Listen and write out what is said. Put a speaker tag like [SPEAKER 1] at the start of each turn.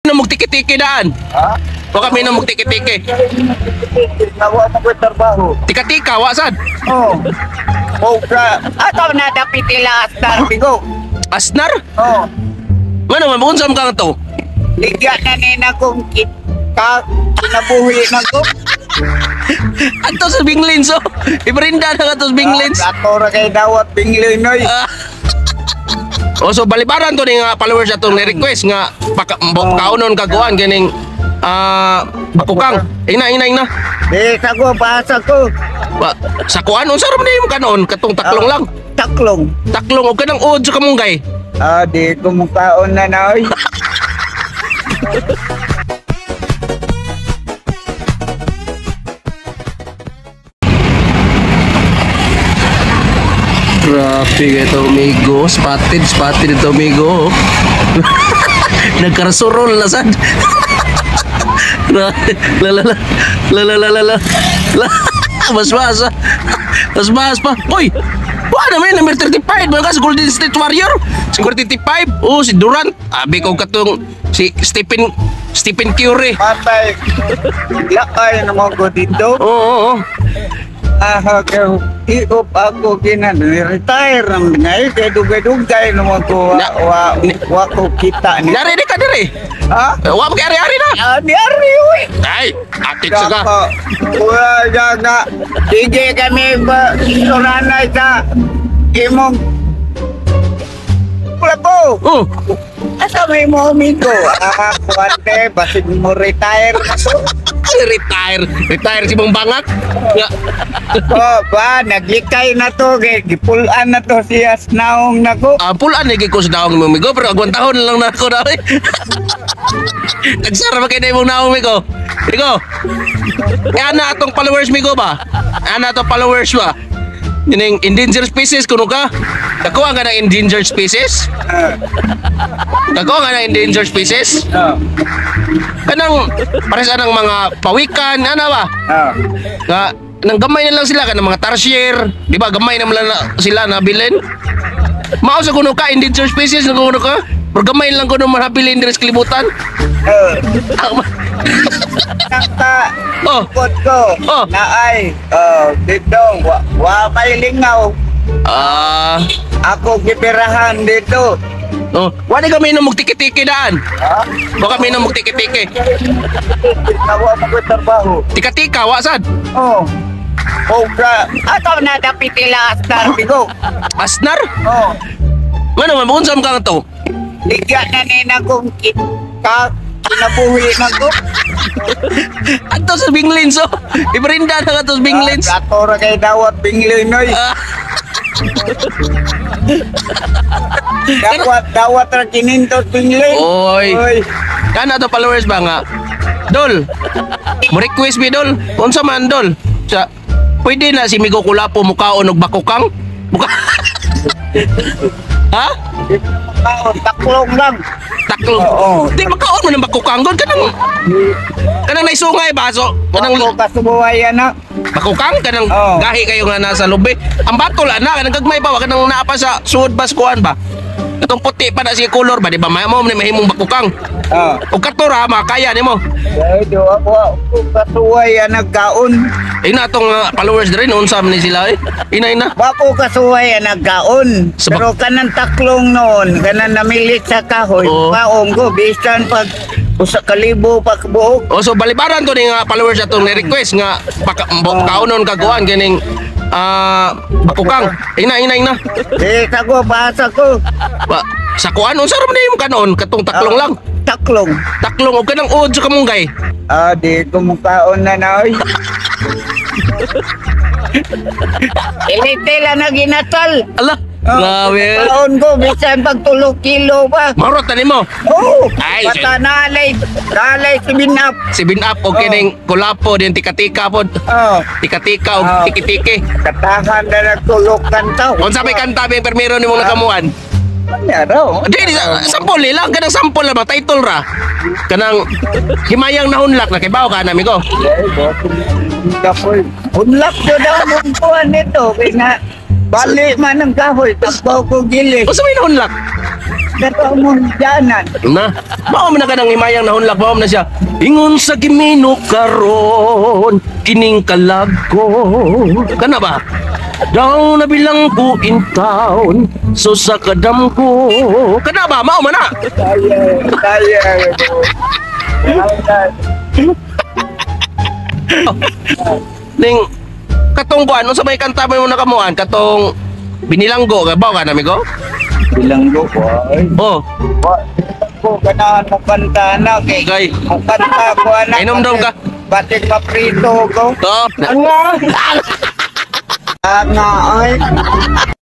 [SPEAKER 1] Na magtiki-tiki daan.
[SPEAKER 2] Ha?
[SPEAKER 1] Wa kami na magtiki-tiki.
[SPEAKER 2] Nawa mo ko trabaho.
[SPEAKER 1] Tika-tika, wa sad.
[SPEAKER 2] Oh. Oh, ka. Ato na dapit ila astar bigo.
[SPEAKER 1] Asnar?
[SPEAKER 2] Oh.
[SPEAKER 1] Ngano man unsa man kang to?
[SPEAKER 2] Ligya na ni na kung ka kinabuhi na ko.
[SPEAKER 1] Adto sa Binglins oh. Ibrinda na nga to sa Binglins.
[SPEAKER 2] Ato ra kay dawat Binglin oy.
[SPEAKER 1] Ah. Oh, so balibaran to ni nga followers atong ni-request nga kaunon kaguan kining bakukang. Ina ina ina.
[SPEAKER 2] Di sa ko basa ko.
[SPEAKER 1] Ba, sa kuan unsa ra man imong kanon katong taklong lang.
[SPEAKER 2] Taklong.
[SPEAKER 1] Taklong og kanang uod sa kamunggay.
[SPEAKER 2] Ah, di ko mukaon na na oy.
[SPEAKER 1] Grabe ito amigo, spotted, spotted ito amigo. Nagkarasurol na sad. La la la la la la la la la. Mas mas ah. Mas mas pa. Uy! Wala naman number 35 mga ka sa Golden State Warrior. Si 35. Oh, si Durant. Abi ko katong si Stephen Stephen Curry.
[SPEAKER 2] Patay. Lakay na mo ko dito.
[SPEAKER 1] Oo, oo, oo.
[SPEAKER 2] Ah, kay iop ako ginan retire na ngay kay dugay-dugay na mo ko wa wa, wa ko kita ni.
[SPEAKER 1] Nari di ka diri.
[SPEAKER 2] Ha?
[SPEAKER 1] Eh, wa mo kay ari-ari na.
[SPEAKER 2] Ah, di ari uy.
[SPEAKER 1] Ay, atit sa ka.
[SPEAKER 2] Wala nga. Sige kami ba suranay sa imong Plabo.
[SPEAKER 1] Oh,
[SPEAKER 2] Asa may mo amigo? Ah, kuwante, basig mo retire na to.
[SPEAKER 1] Retire. Retire si Bong Bangak. Nga.
[SPEAKER 2] Oh, ba, naglikay na to, kay gipulan na to siya sa naong nako.
[SPEAKER 1] Ah, pulaan lagi ko sa daong mo migo pero agwan tahon lang na ako na. Nagsara ba kay na imong naong migo? Migo. Kaya na atong followers migo ba? Ana atong followers ba? Kining endangered species kuno ka? Nakuha ka ng endangered species? Nakuha ka ng endangered species?
[SPEAKER 2] Oh,
[SPEAKER 1] Kanang pares anang mga pawikan, ana ba?
[SPEAKER 2] oh.
[SPEAKER 1] Nga nang gamay na lang sila kanang mga tarsier, di ba? Gamay na lang na sila nabilin. Mao sa kuno ka endangered species na kuno ka. Pero gamay lang kuno manabilin diri sa kalibutan.
[SPEAKER 2] Oh. Naka,
[SPEAKER 1] Oh.
[SPEAKER 2] likod ko,
[SPEAKER 1] Oh.
[SPEAKER 2] naay, oh, dito, wa, wa may lingaw.
[SPEAKER 1] Ah,
[SPEAKER 2] Ako gipirahan dito.
[SPEAKER 1] oh, wala kami na magtiki-tiki daan.
[SPEAKER 2] Ha?
[SPEAKER 1] Wa kami na magtiki-tiki.
[SPEAKER 2] Nawa mo ko trabaho.
[SPEAKER 1] Tika-tika wa sad.
[SPEAKER 2] Oh. Oh, ka. Ato na dapit ila astar bigo.
[SPEAKER 1] Asnar?
[SPEAKER 2] Oh.
[SPEAKER 1] Ngano man unsa man kang to?
[SPEAKER 2] Ligya na ni na kung ka kinabuhi na ko.
[SPEAKER 1] Adto sa Binglins oh. Ibrinda na nga to sa Binglins.
[SPEAKER 2] Ah, ato ra kay dawat Binglin oy.
[SPEAKER 1] Ah.
[SPEAKER 2] Dawat dawat ra kinintos Binglin.
[SPEAKER 1] Oy.
[SPEAKER 2] Oy.
[SPEAKER 1] Kana to followers ba nga? Dol. Mo request mi dol. Unsa man dol? Sa pwede na si Migo Kulapo mukaon og bakukang? Muka. Ha?
[SPEAKER 2] Kaon, taklong lang.
[SPEAKER 1] Taklong.
[SPEAKER 2] Oo.
[SPEAKER 1] Di makaon mo ng bakukang gud kanang kanang naisungay ba so kanang
[SPEAKER 2] Kanang kasubuhay na.
[SPEAKER 1] bakukang kanang
[SPEAKER 2] Oo.
[SPEAKER 1] gahi kayo nga nasa lubi. Ang batol ana kanang gagmay ba wa kanang naa pa sa suod ba sa kuan ba? Katong puti pa na siya color ba di ba mo ni mahimong bakukang.
[SPEAKER 2] Oh.
[SPEAKER 1] Og katura makaya nimo.
[SPEAKER 2] Ay, do ako ako kasuway ang nagkaon.
[SPEAKER 1] Ina atong followers diri unsa man ni sila eh. Ina ina.
[SPEAKER 2] Bako kasuway ang nagkaon. Pero kanang taklong noon, kanang namilit sa kahoy,
[SPEAKER 1] Oo.
[SPEAKER 2] kaon ko bisan pag usa ka libo pa buok.
[SPEAKER 1] O so balibaran to ni nga followers atong ni-request nga kaunon kaguan kining bakukang. Ina ina ina.
[SPEAKER 2] Di sa ko basa ko.
[SPEAKER 1] Ba, sa kuan unsa ra man imong kanon katong taklong lang.
[SPEAKER 2] Taklong.
[SPEAKER 1] Taklong og kanang uod sa kamunggay.
[SPEAKER 2] Ah, di ko mukaon na na oy. Ilitila na ginatal.
[SPEAKER 1] Ala, grabe.
[SPEAKER 2] Kaon ko bisan pag tulo kilo pa.
[SPEAKER 1] Marot na nimo.
[SPEAKER 2] Oh,
[SPEAKER 1] Ay,
[SPEAKER 2] basta nalay, nalay si binap.
[SPEAKER 1] Si bin up og kining kulapo din tika-tika pod.
[SPEAKER 2] Oh,
[SPEAKER 1] Tika-tika og
[SPEAKER 2] Oo.
[SPEAKER 1] tiki-tiki.
[SPEAKER 2] Katahan na nagtulok kanta.
[SPEAKER 1] Unsa may kanta may permiro nimong nakamuan?
[SPEAKER 2] Ano raw?
[SPEAKER 1] Di, di, sampol lang kanang sampol lang ba title ra. Kanang himayang nahunlak na kay bawo ka na migo.
[SPEAKER 2] Kapoy. Unlak ko daw mong kuhan nito. Kaya na, bali man ang kahoy. Takbaw ko gili.
[SPEAKER 1] Unsa may nahunlak?
[SPEAKER 2] Kato mong janan.
[SPEAKER 1] Na, mao man na kanang himayang nahunlak, mao man na siya. Ingon sa gimino karon, kining kalag ko. Kana ba? Daw na bilang ko in town, so sa kadam ko. Kana ba? Mao man na.
[SPEAKER 2] Kaya, kaya.
[SPEAKER 1] Ning katong kuan, unsa may kanta mo nakamuan? Katong Binilanggo ka ba ka namigo?
[SPEAKER 2] Bilanggo ko ay.
[SPEAKER 1] Oh,
[SPEAKER 2] Wa ko ganahan mo kanta na kay.
[SPEAKER 1] Kay.
[SPEAKER 2] Mo kanta ko anak.
[SPEAKER 1] Inom daw ka.
[SPEAKER 2] Batik paprito ko.
[SPEAKER 1] To.
[SPEAKER 2] Nga ay.